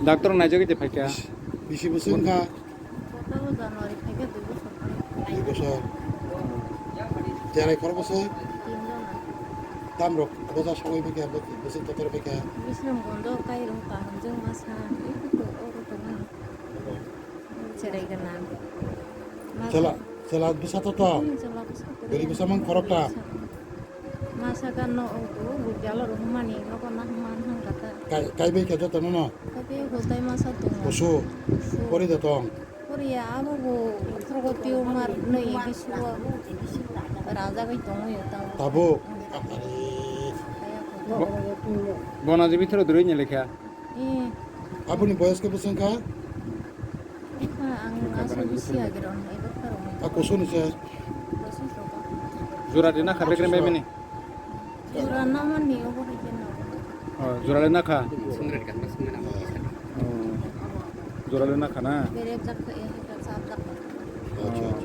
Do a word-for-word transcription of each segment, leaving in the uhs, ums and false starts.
Doctor naijagwi de phaikha. Bisi bwswk wngkha? Gotabo January phaikha dui bosor. Dui bosor. Cherai khorok boswk? Tin jona. Tamrok boja sogwi phaikha, bwswk kotor phaikha? Bisram gondo kairung kaham jwng masa. Oro tongmani. Cherai gana. Chela, chela bwsa to tong? Hmm, chela bwsa to. Bwrwi bwsa mang khorokta? Masa gano ogo, gujalo rohmani, nogo nahman hangkata. Kai, kai bai khe joto nono? Kabe hotai masa tongo. Kusu? Kusu. Pori da tong? Pori ya, abo bo, khorgo tumor nui bisuo. Raja bai tongo yo tang. Tabuk? Kaya ko. Bo-, bona jibi thero durui ni lekha? Eh. Aboni boyos khe bwswk wngkha? Wngkha, ang aswk bisi agero, ebo pharo. A kusu ni se? Kusu soko. Jura de na kha bekre bai bini? Jura na mani obo hai khe no. Oh, jura le na kha? Oh. Jura le na kha na? Berep jak kha, eh, jak jak. Acha, acha.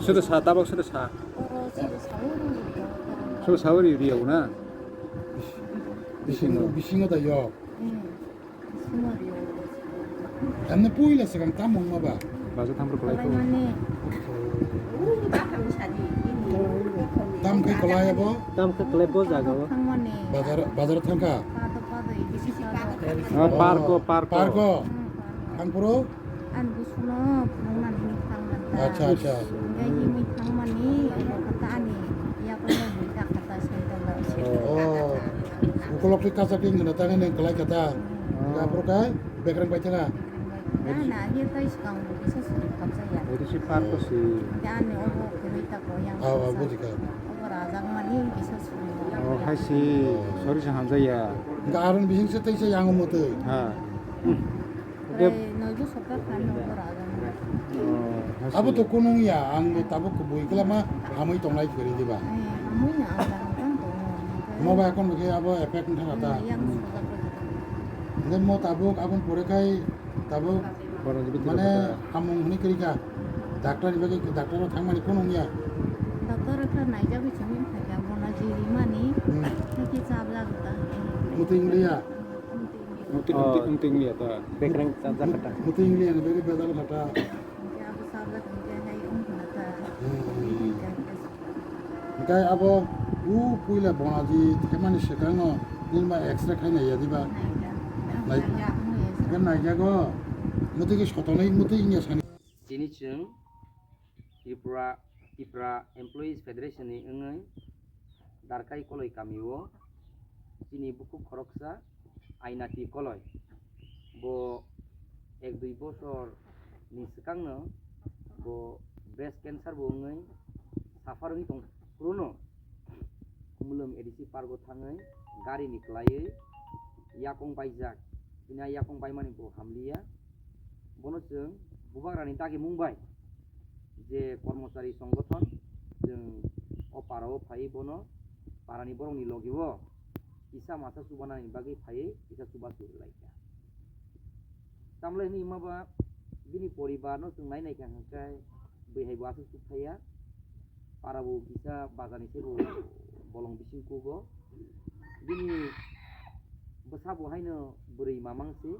Sede sa, tabok sede sa. Oro sede sa, oro sede sa. Sede sa, ori ri na? Bisingo, bisingo da yo. Hmm. Bisingo ri. Emne puila segang tamung ma ba? Baja thampur kolai ko. Mane. Tam kai kolai abo? Tam kai kolai bo jaga o. Thangmani. Bazar, bazar thangka? Pado, pado, bisi pado. Ah, parko, parko. Parko? Hmm, parko. Thangpuro? Ani busuno phunuknani hwnwi thangmani ta. Acha, acha. Hwnkhe himwi thangmani, omo khe ta ani yakono bui ta kha ta, sai ta ba. Oh. Ukolok twi kacha twi wngkha na, tangwi nang kwlai kha ta. Hmm. Aphuru khe bekreng bai thanga. Na, na, hiya tai swkang bo kisa suri khapjaya. Ito si parko si. Hwnkhe ani obo kwrwi ta ko yang. Ah, ah, kisa. Buji kha. Obo rajakmani kisa suri. Oh, hai si. Oh. Sori se hamjaya. Hwnkhe aron bising se tei se yang omo twi. Ha. Prai noi bosor ta kha no bora agam. Oh, hasi. Abo to kunung ya, ang bo tabuk kubui kla ma hamui tonglai kwrwi diba. Eh, hamui ya ang kaham tang tongo. Mo ba ekon bokhe abo effect wngkha ta. Hmm, yang soja ko. Hwnkhe mo tabuk aboni pore khai tabuk. Borok jibi mane tongkha ta. Hamung hwnwi kwrwi kha. Doctor ni bagwi doctor o thangmani kunung ya. Doctor kha naijagwi simi kha ya, bona jiri mani. Hmm. Hwnkhe chabjak ta. Muting liya. Muting, muting, muting liya ta. Bekreng chajak kata. Muting liya ni beri bedal kata. Hwnkhe abo sajak hwnkhe hai wng khna ta. Hmm. Hwnkhe abo u puila bonaji themani swkang no nini ba X-ray khai nai ya diba? Nai ya. Nai. Nai ya. Hwnkhe nai ya go. Muting ke sotonai muting ya sani. Tini chwng Tripura, Tipra Employees Federation ni wngwi Darkai Koloi kamio chini bukhuk khoroksa Ainati Koloi. Bo ek dui bosor ni swkangno bo breast cancer bo wngwi suffer wngwi tong phuru no Khumulwng A D C park o thangwi gari ni kwlaiwi yakung baijak. Bini a yakung baimani bo hamliya. Bono chwng bubagrani dagimung bai je kormochari songothon chwng o para o phaiwi bono parani borokni logi o kisa masa chubanani bagwi phaiwi kisa chubachu rwlaikha. Tamle hwnwi wngma ba bini poribar no chwng nai naikha hwnkhe bwihai bo aswk chukphaiya. Para bo kisa bazar ni se bo bolong bising kugo. Bini bwsa bo haino bwrwi mamang se.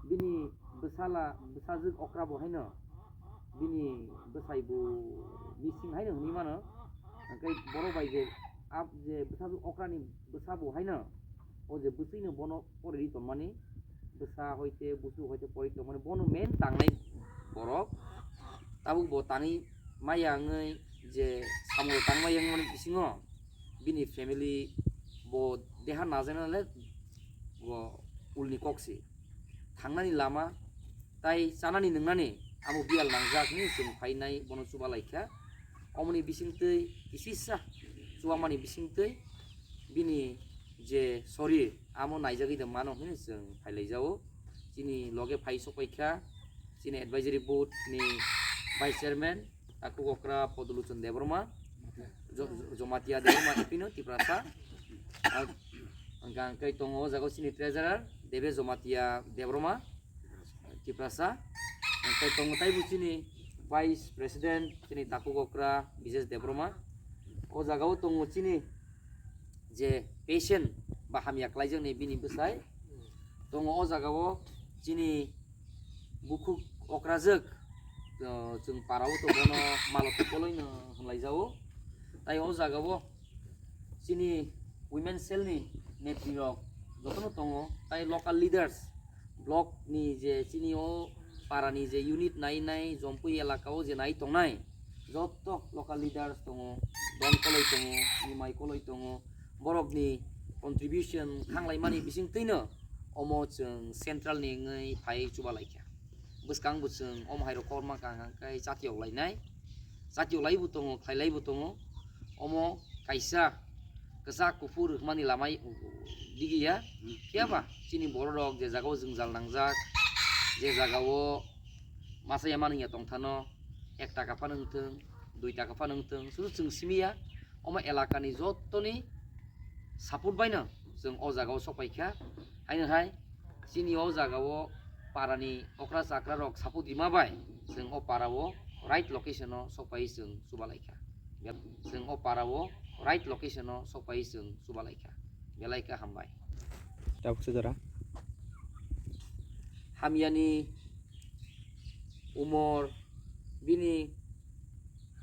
Bini bwsala, bwsajwk okra bo haino bini bwsai bo missing haino hwnwi mano. Hwnkhe borok bai je ab-, je bwsajwk okra ni bwsa bo haino o je bwswino bono poriri tongmani, bwsa hoite, busu hoite poriri tongmani, bono main tangnai borok. Tabuk bo tangwi maya wngwi je samung tangmaya wngmani bisingo bini family bo deha najaknai le bo ulni kok se. Thangnani lama tai chanani nwngnani amo biyal nangjak hinwi chwng phainai bono chuba laikha. Omoni bisingtwi kisisa chubamani bisingtwi bini je sorir amo naijagwi de mano hinwi chwng phailaijao. Chini loge phai sokpaikha chini advisory board ni vice chairman Takhuk okra Podoluchon Debbarma, Jo-, Jo-, Jomatia Debbarma A P no Tiprasa. Ang, ang, ang kai tongo o jaga chini treasurer Debe Jomatia Debbarma, Tiprasa. Ang kai tongo taibo chini vice president chini Takhuk okra Bijesh Debbarma. O jaga o tongo chini je patient ba hamya khlaijaknai bini bwsai, Tongo o jagao chini bukhuk okrajwk, o, chwng parao to bono Maloti Koloi no hwnlai jao. Tai o jagao chini women cell ni netri rok jotono tongo, tai local leaders, block ni je chini o para ni je unit nai nai, Jompui elaka o je nai tongnai, joto local leaders tongo, Don Koloi tongo, Nimai Koloi tongo, borok ni contribution khanglai mani bising twino omo chwng central ni wngwi phai chuba lai kha. Bwskang bo chwng omo hai rok korma kaham khe chati ok lai nai, chati ok lai bo tongo, khlai lai bo tongo. Omo kaisa kwchak kuphur rwkmani lamai digiya. Phiya ba chini borok rok je jagao jwngjal nangjak, je jagao masa ya mani ya tongthano, ek taka phano wngthwng, dui taka phano wngthwng, sudu chwng simi ya. Omo elaka ni joto ni support bai no chwng o jagao sok pai kha. Haino hai chini o jagao para ni okra chakra rok support rima bai chwng o para o right location o sok pai chwng chuba lai kha. Chwng o para o right location o sok pai chwng chuba lai kha. Belai khe hambai. Tabuk se jora. Hamya ni umor bini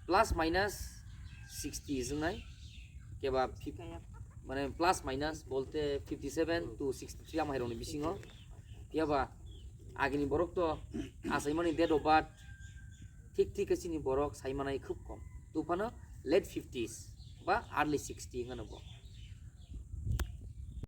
plus minus sixty wngnai, keba fif-, mane plus minus bolte fifty seven to sixty three amhai rokni bisingo. Phiya ba agini borok to achaimani date of birth thik thik khe chini borok sai manai khub kom. Tuphano late fifties ba early sixty hwno bo.